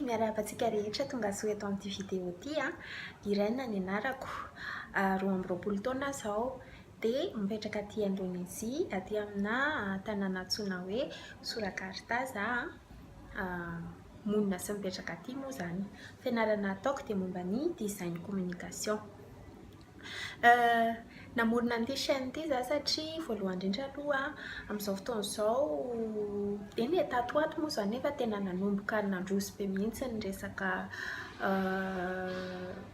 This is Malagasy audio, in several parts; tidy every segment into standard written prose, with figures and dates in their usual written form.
Miarahaba antsika rehetra tongasoa eto amin'ity vidéo ity a. Irène ny anarako, 22 taona aho izao dia mipetraka aty Indonésie, aty amina tanàna antsoina hoe Surakarta izaho a. Monina sy mipetraka aty moa izany. Fianarana ataoko dia momba ny design communication. Namorona an'ity chaîne ity izaho satria voalohany indrindra aloha amin'izao fotoana izao, eny e, tato ho ato moa izany efa tena nanomboka nandroso be mihitsy ny resaka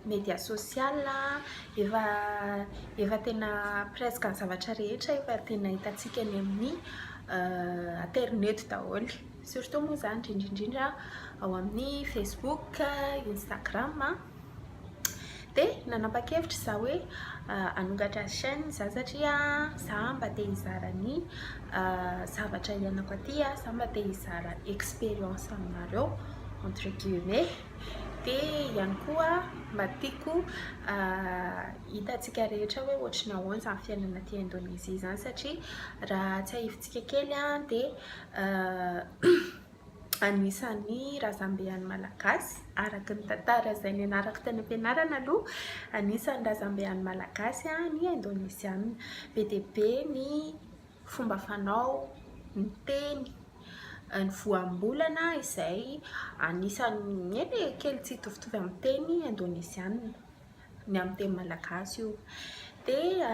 média social, efa efa tena presque ny zavatra rehetra efa tena hitantsika eny amin'ny aterineto daholo. Surtout moa izany indrindra indrindra ao amin'ny Facebook, Instagram. Dia nanapa-kevitra izaho hoe hanokatra chaîne izaho satria izaho mba te hizara ny zavatra iainako aty, izaho mba te hizara expérience aminareo entre guillemets. Dia ihany koa mba tiako hitantsika rehetra hoe ohatry ny ahoana izany fiainana aty Indonésie izany satria raha tsiahivintsika kely dia Anisan'ny razambe an'ny Malagasy, araka ny tantara izay nianarako tany am-pianarana aloha, anisan'ny razambe an'ny Malagasy ny Indoneziana. Be dia be ny fomba fanao, ny teny, ny voambolana izay anisan'ny, eny e, kely tsy hitovitovy amin'ny teny indoneziana, ny amin'ny teny malagasy io. Dia.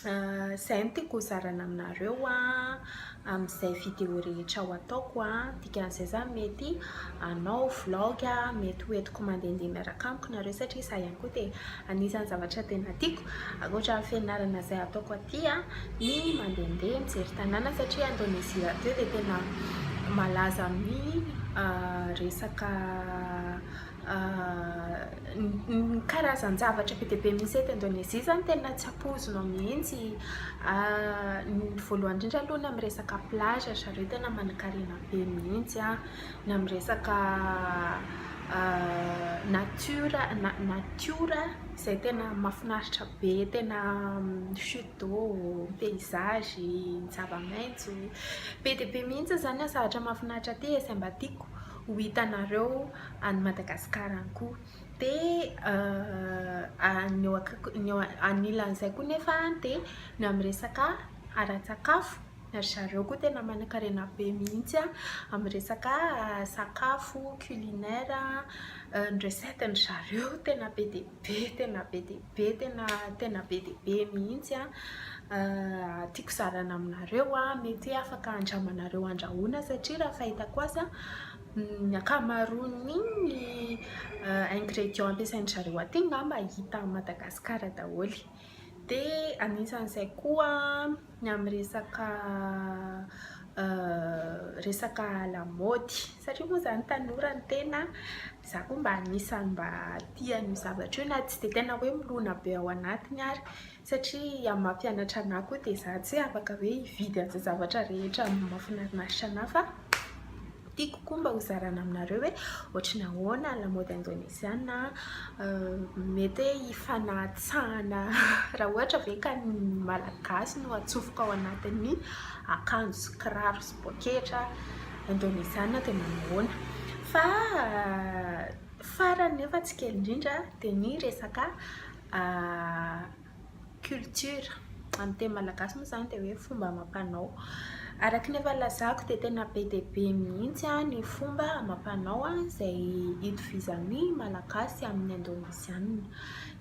Izay no tiako hozarana aminareo amin'izay vidéo rehetra ho ataoko. Dikan'izay izany mety hanao vlog, mety ho entiko mandehandeha miaraka amiko nareo satria izaho ihany koa dia anisan'ny zavatra tena tiako ankoatra ny fianarana izay ataoko aty ny mandehandeha mijery tanàna satria Indonésie rahateo dia tena malaza amin'ny resaka Ny karazan-javatra be dia be misy eto Indonezia izany tena tsy ampoizinao mihitsy. Ny voalohany indrindra aloha ny amin'ny resaka plage ry zareo tena manankarena be mihitsy an, ny amin'ny resaka natiora natiora izay tena mahafinaritra be, tena chute d'eau, paysage, ny zava-maitso. Be dia be mihitsy izany ny zavatra mahafinaritra aty e, izay mba tiako ho hitanareo any Madagasikara any koa. Dia ny eo akaiky ny eo anilan'izay koa nefa dia ny amin'ny resaka ara-tsakafo, ry zareo koa tena manankarena be mihitsy amin'ny resaka sakafo, culinaire, ny recette-ndry zareo tena be dia be, tena be dia be, tena tena be dia be mihitsy an. Tiako zarana aminareo, mety hoe afaka andramanareo andrahoina satria raha ny fahitako azy an, Ny ankamaroan'ny ingrédients ampiasain-dry zareo aty angamba hita any Madagasikara daholo. Dia anisan'izay koa ny amin'ny resaka resaka lamaody satria moa izany tanora ny tena, izaho koa mba anisan'ny mba tia an'io zavatra io na tsy dia tena hoe milona be ao anatiny ary satria amin'ny maha mpianatra an'ahy koa dia izaho tsy afaka hoe hividy an'izay zavatra rehetra mahafinaritra an'ahy fa tiako koa mba hozarana aminareo hoe ohatry ny ahoana lamaody indoneziana, mety hoe hifanatsahana raha ohatra ve ka ny malagasy no atsofoka ao anatin'ny akanjo sy kiraro sy poketra indoneziana dia manao ahoana. Fa farany nefa tsy kely indrindra dia ny resaka culture, amin'ny teny malagasy moa izany dia hoe fomba amam-panao. Araka ny efa nilazako dia tena be dia be mihitsy ny fomba amam-panao izay itovizan'ny malagasy amin'ny indoneziana.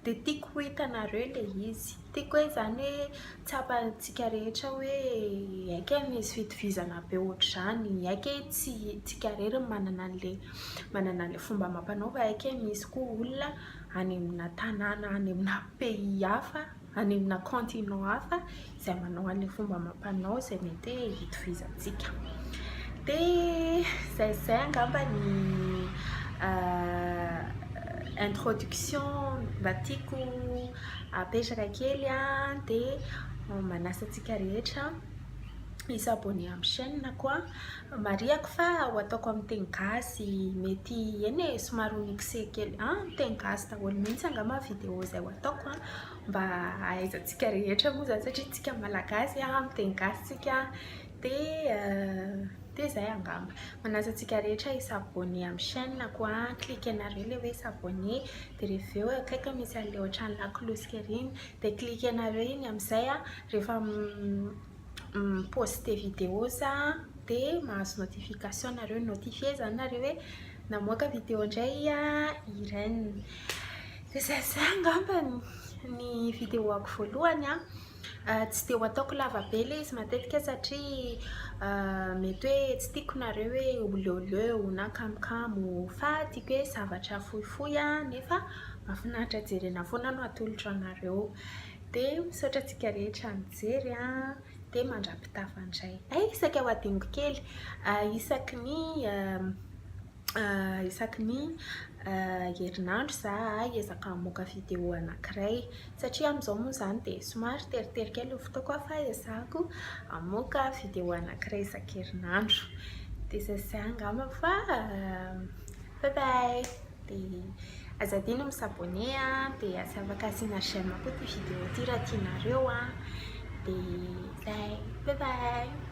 Dia tiako ho hitanareo ilay izy. Tiako hoe izany hoe tsapantsika rehetra hoe haika misy fitovizana be ohatr'izany, haika hoe tsy tsika irery no manana an'ilay manana an'ilay fomba amam-panao fa haika hoe misy koa olona any amina tanàna any amina pays hafa, any amina continent hafa izay manao an'ilay fomba amam-panao izay mety hoe hitovizantsika. Dia izay izay angamba ny introduction mba tiako apetraka kely an, dia manasa antsika rehetra hi-s'abonner amin'ny chaîne-ko an. Marihako fa ho ataoko amin'ny teny gasy, mety eny e, somary ho mixer kely an, teny gasy daholo mihitsy angamba ny vidéo izay ho ataoko an, mba hahaizantsika rehetra moa izany satria tsika malagasy an, miteny gasy tsika dia. Dia izay angamba. Manasa antsika rehetra hi-s'abonner amin'ny chaîne-ko an, cliquer-nareo ilay hoe s'abonner dia rehefa avy eo akaiky misy an'ilay ohatran'ny lakolosy kely iny dia cliquer-nareo iny amin'izay an, rehefa mi-poster vidéo za dia mahazo notification nareo, notifié izany nareo hoe namoaka vidéo indray i Irène. Dia izay izay angamba ny vidéo-ako voalohany an. Tsy dia ho ataoko lava be ilay izy matetika satria mety hoe tsy tiako nareo hoe ho leoleo na kamokamo fa tiako hoe zavatra fohifohy nefa mahafinaritra jerena foana no atolotra anareo. Dia misaotra antsika rehetra nijery an, dia mandra-pitafa indray. Hay saika ho adinoko kely, isaky ny isaky ny herinandro za hiezaka hamoaka vidéo anankiray satria amin'izao moa izany dia somary teritery kely ny fotoako fa ezahako hamoaka vidéo anankiray isan-kerinandro. Dia izay izay angamba fa bye bye! Dia aza adino mi-s'abonner an, dia aza afaka asiana j'aime koa ity vidéo ity raha tianareo an, dia izay, bye bye!